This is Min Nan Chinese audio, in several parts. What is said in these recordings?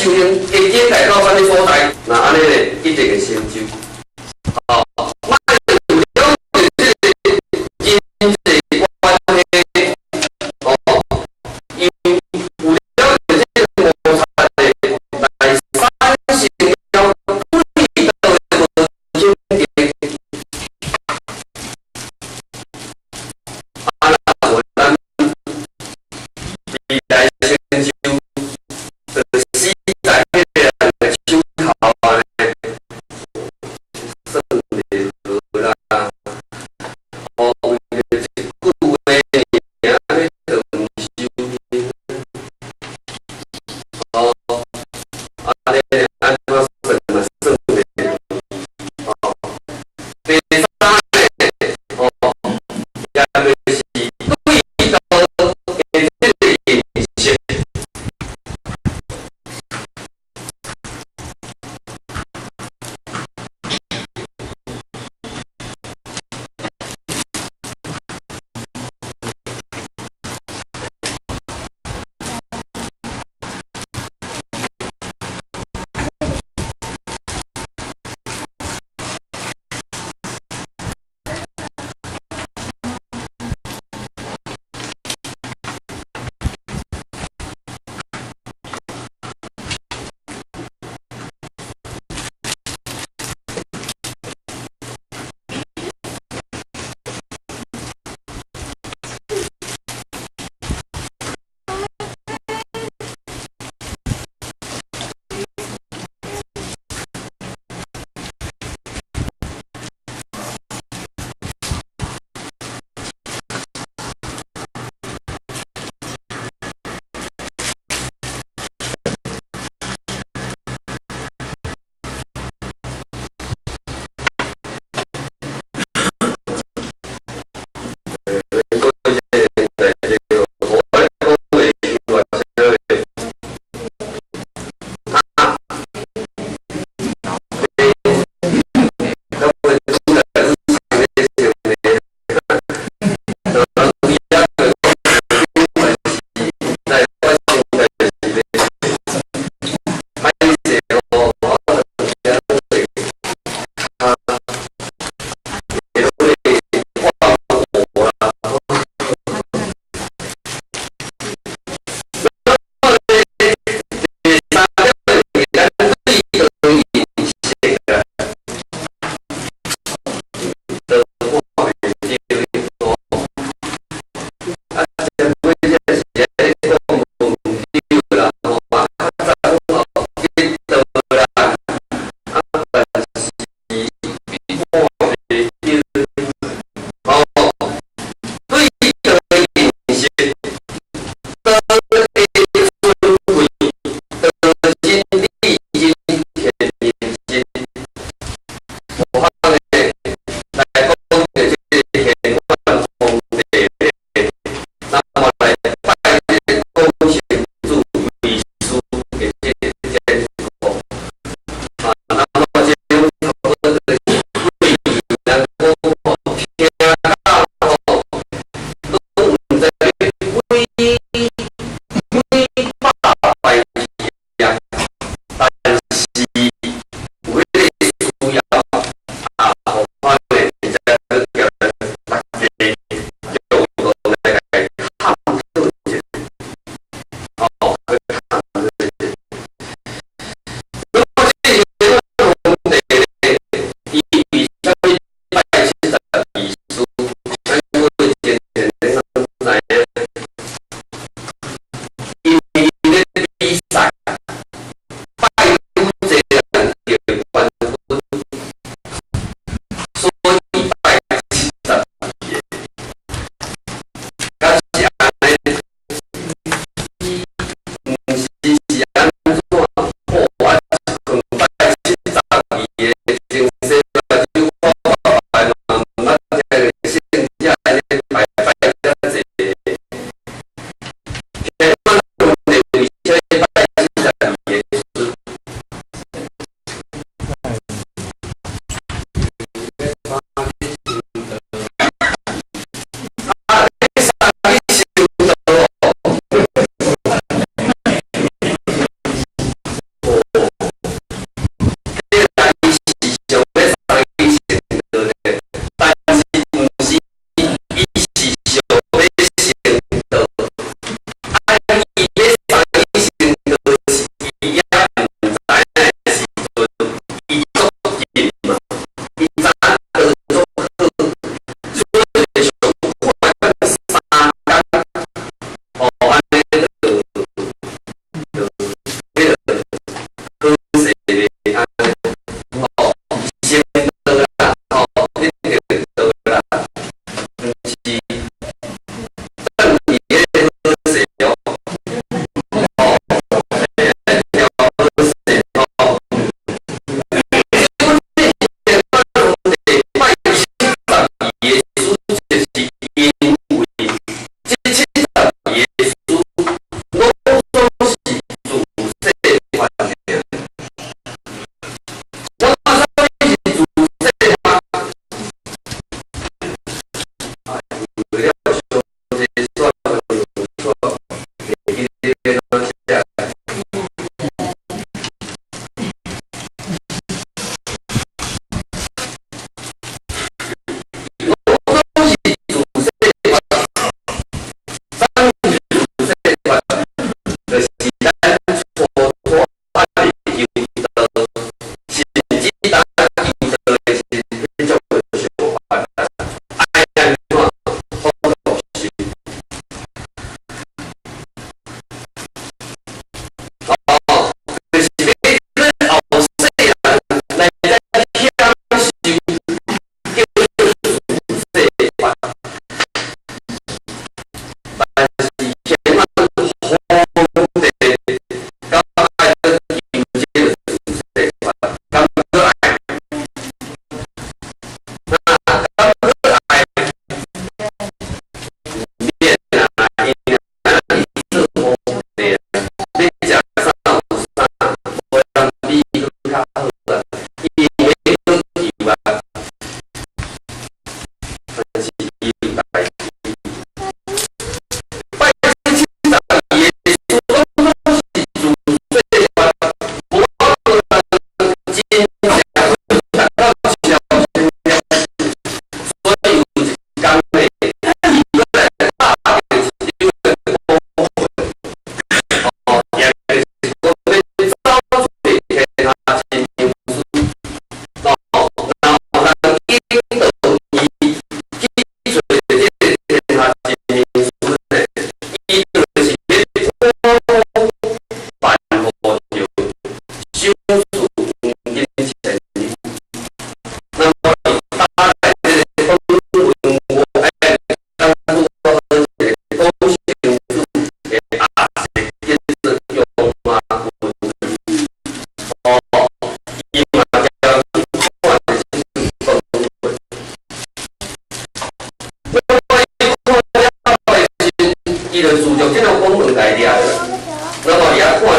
修行的境界到啥物所在，若按呢咧，一定會成就。哦，莫有了這個人際關係，哦，又有了這個摩擦的，來產生了對道的無肯定。啊，若無咱未來成就，就死在彼個人的手頭按呢，算袂好啦。哦，為著一句話爾，按呢就毋修行。哦，按呢按怎算嘛算袂哦。第三呢，哦，也就是對道的這個認識。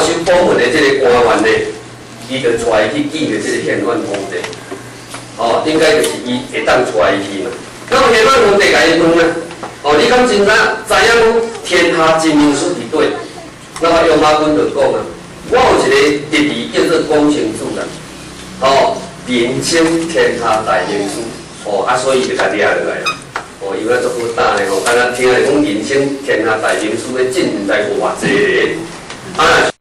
收寶物的這个官員呢，伊就帶伊去見著這个獻遠皇帝。哦，應該就是伊會當帶伊去嘛。那麼獻遠皇帝共伊問啊，哦，你敢真知知影講天下真名師佇佗？那麼養馬君就講啊，我有一个弟弟叫做龔成子啦，哦，人稱天下大名師，哦，啊，所以就共掠落來。哦，伊若足好膽的吼，敢若聽來講人稱天下大名師的真毋知偌濟个，啊。